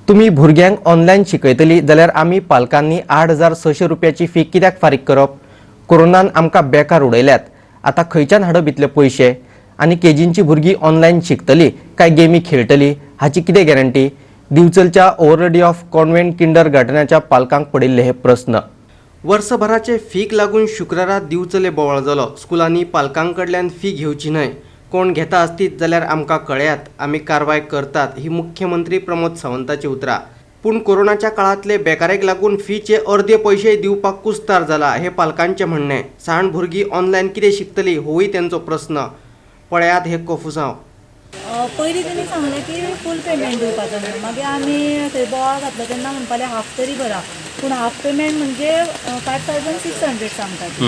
तुमी भुरग्यांक ऑनलायन शिकयतली जाल्यार आमी पालकांनी 8600 रुपयाची फी कित्याक फारीक करप? कोरोनान आमकां बेकार उडयल्यात, आतां खंयच्यान हाडप इतले पयशे? आनी केजींची भुरगीं ऑनलायन शिकतली काय गेमी खेळटली हाची कितें गॅरंटी? दिवचलच्या ओवरलेडी ऑफ कॉन्व्हेंट किंडर गार्डनाच्या पालकांक पडिल्ले हे प्रस्न. वर्सभराचे फीक लागून शुक्रारा दिवचले बोवाळ जालो. स्कुलांनी पालकां कडल्यान फी घेवची न्हय, कोण घेता आसतीत जाल्यार आमकां कळयात, आमी कारवाय करतात, ही मुख्यमंत्री प्रमोद सावंताची उतरां. पूण कोरोनाच्या काळांतले बेकारेक लागून फीचे अर्दे पयशे दिवपाक कुस्तार जाला हे पालकांचें म्हणणें. सान भुरगीं ऑनलायन कितें शिकतली होवूय तेंचो प्रस्न. पळयात हे कोफुसांव. पयलीं तेणी सांगलें की फूल पेमेंट दिवपाचो म्हणून. मागीर आमी थंय बोवाळ घातलो तेन्ना म्हणपाले हाफ तरी भरा. पूण हाफ पेमेंट म्हणजे 5600 सांगता ती.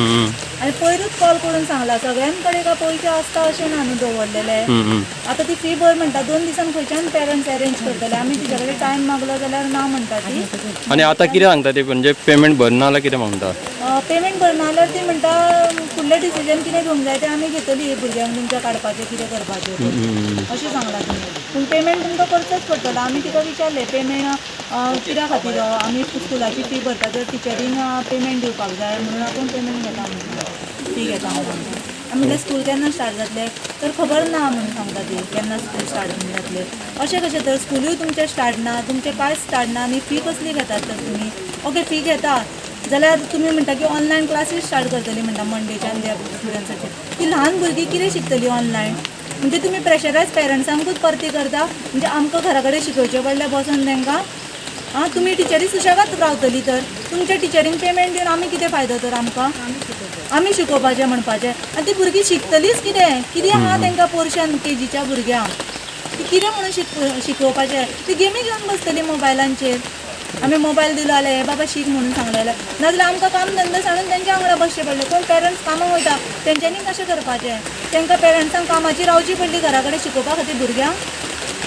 आनी पयरूच कॉल करून सांगला, सगळ्यां कडेन काय पयशे आसता अशें ना न्हू दवरलेले. आतां ती फी भर म्हणटा, 2 दिसान खंयच्यान पेरंट्स अरेंज करतले? आमी तिच्या कडेन टायम मागलो जाल्यार ना म्हणटा ती. आनी आतां कितें सांगता ती? म्हणजे पेमेंट भरना जाल्यार कितें म्हणटा? पेमेंट भरना जाल्यार ती म्हणटा, फुडलें डिसिजन कितें घेवंक जाय तें आमी घेतली, भुरग्यांक तुमच्या काडपाचें कितें करपाचें तें, अशें सांगलां तुमी. पूण पेमेंट तुमकां करचोच पडटलो. आमी तिका विचारलें, पेमेंट कित्या खातीर? आमी स्कुलाची फी भरता तर टिचरीन पेमेंट दिवपाक जाय म्हणून आपूण पेमेंट घेता म्हणून, फी घेता म्हणून. आमी म्हणलें, स्कूल केन्ना स्टार्ट जातलें? तर खबर ना म्हणून सांगता ती, केन्ना स्कूल स्टार्ट जातलें. अशें कशें तर? स्कुलूय तुमचें स्टार्ट ना, तुमचें कांयच स्टार्ट ना आनी फी कसली घेतात तर तुमी? ओके, फी घेता जाल्यार तुमी म्हणटा की ऑनलायन क्लासीस स्टार्ट करतली म्हणटा मंडेच्यान त्या स्टुडंट्साचे. ती ल्हान भुरगीं कितें शिकतली ऑनलायन? म्हणजे तुमी प्रेशरायज पेरंट्सांकूच परती करता. म्हणजे आमकां घरा कडेन शिकोवचें पडलें बसोन तांकां. आं, तुमी टिचरी सुशेगाद रावतली तर तुमच्या टिचरींक पेमेंट दिवन आमी कितें फायदो तर? आमकां आमी शिकोवपाचें म्हणपाचें आनी ती भुरगीं शिकतलीच कितें? कितें आहा तांकां पोर्शन केजीच्या भुरग्यांक? ती कितें म्हणून शिकोवपाचें? ती गेमी घेवन बसतली मोबायलांचेर. आमी मोबायल दिलो जाल्यार, हे बाबा शीक म्हणून सांगलें जाल्यार, नाजाल्यार आमकां काम धंदो सांडून तेंच्या वांगडा बसचें पडलें. कोण पेरंट्स कामाक वयता, तेंच्यांनी कशें करपाचें? तांकां पेरंट्सांक कामाची रावची पडली घरा कडेन शिकोवपा खातीर भुरग्यांक.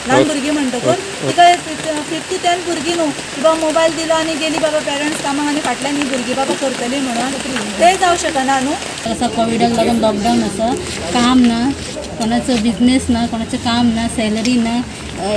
ल्हान भुरगीं म्हणटकूच तिका फिफ्थ टू टेन्थ भुरगीं न्हू की बाबा मोबायल दिलो आनी गेली बाबा पेरंट्स कामाक आनी फाटल्यान ही भुरगीं बाबा करतली म्हणून, तें जावं शकना न्हू. आसा, कोविडाक लागून लॉकडावन आसा, काम ना, कोणाचो बिजनेस ना, कोणाचें काम ना, सॅलरी ना,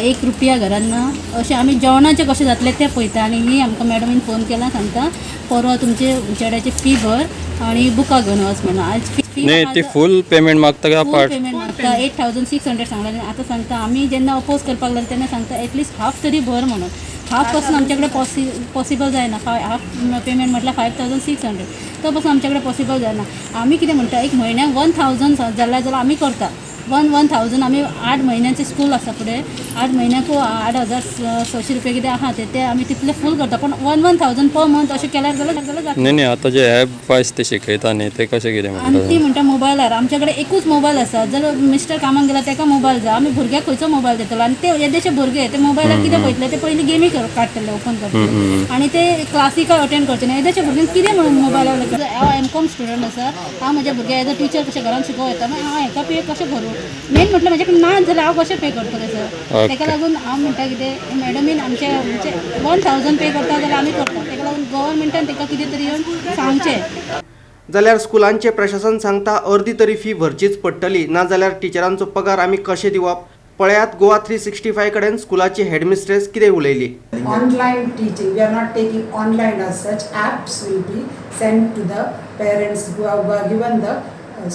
एक रुपया घरान ना. अशें आमी जेवणाचें कशें जातलें तें पळयता. आनी ही आमकां मॅडमीन फोन केला, सांगता परवा तुमचे चेड्याची फी भर आनी बुकां घेवन वच म्हणून. आज फी न्ही, ती फूल पेमेंट मागता काय फूल पार्ट? पेमेंट मागता. 8600 सांगला आनी आतां सांगता, आमी जेन्ना अपोज करपाक लागले तेन्ना सांगता एटलिस्ट हाफ तरी भर म्हणून. हाफ पासून आमच्या कडेन पॉसिबल जायना. हाफ पेमेंट म्हटल्यार 5600, तो पासून आमच्या कडेन पॉसिबल जायना. आमी कितें म्हणटा, एक म्हयन्याक 1000 जाल्यार जाल्यार आमी करता. वन वन थावजंड आमी 8 म्हयन्याचे स्कूल आसा फुडें, 8 म्हयन्याक 8600 रुपया कितें आहा ते, ते आमी तितले फूल करता. पूण one one thousand per month अशें केल्यार जाल्यार जाल्यार जाता. न्ही न्ही, आतां जे एप वायज ते शिकयता न्ही, ते कशें कितें आनी म्हणटा? ती म्हणटा मोबायलार. आमच्या कडेन एकूच मोबायल आसा. जर मिस्टर कामाक गेला, ताका मोबायल जाय. आमी भुरग्याक खंयचो मोबायल दितलो? आनी ते येदेशे भुरगे ते मोबायलार कितें पळयतले? ते पयलीं गेमी काडटले, ओपन करतले आनी ते क्लासी काय अटेंड करचे ना. येदेशे भुरग्यांक कितें म्हणून मोबायलार? हांव एम कॉम स्टुडंट आसा. हांव म्हज्या भुरग्याक एज अ टिचर कशें घरान शिकोवं येता? मागीर हांव हेका पे कशें करूं? मेन म्हटल्यार म्हजे कडेन ना जाल्यार हांव कशें पे करतलें सर? ताका लागून हांव म्हणटा कितें, मॅडमीन आमचे म्हणजे 1000 पे करता जाल्यार आमी करता. ताका लागून गव्हर्मेंटान ताका कितें तरी येवन सांगचें. जाल्यार स्कुलांचें प्रशासन सांगता, अर्दी तरी फी भरचीच पडटली, नाजाल्यार टिचरांचो पगार आमी कशे दिवप? पळयात गोवा 365 कडेन स्कुलाची हेडमिस्ट्रेस कितें उलयली. Online teaching, we are not taking online as such. Apps will be sent to the parents who have given the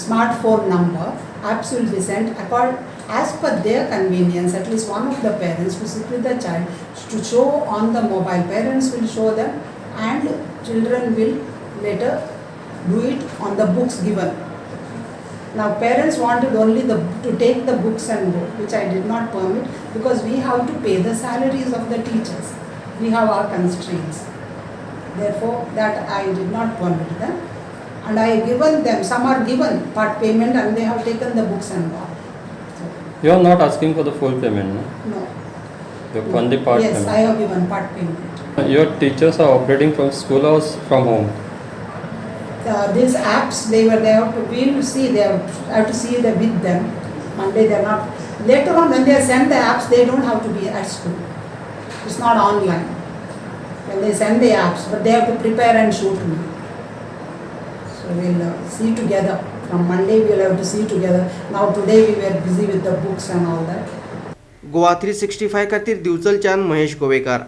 smartphone number. Apps will be sent as per their convenience. At least one of the parents to sit with the child to show on the mobile. Parents will show them and children will later do it on the books given. Now parents wanted only the to take the books and go, which I did not permit because we have to pay the salaries of the teachers. We have our constraints. Therefore, that I did not permit them. And I have given them, some are given part payment and they have taken the books and gone. So, You are not asking for the full payment, no? No. You only part Yes, I payment. Have given part payment. Your teachers are operating from school or from home? These apps, they have to, we will see, they have to see the with them. Monday they are not. Later on when they send the apps, they don't have to be at school. It's not online. When they send the apps, but they have to prepare and show to me. So we'll see together. From Monday we'll have to see together. Now today we were busy with the books and all that. Goa 365 खातीर दिवचलच्यान महेश गोवेकार.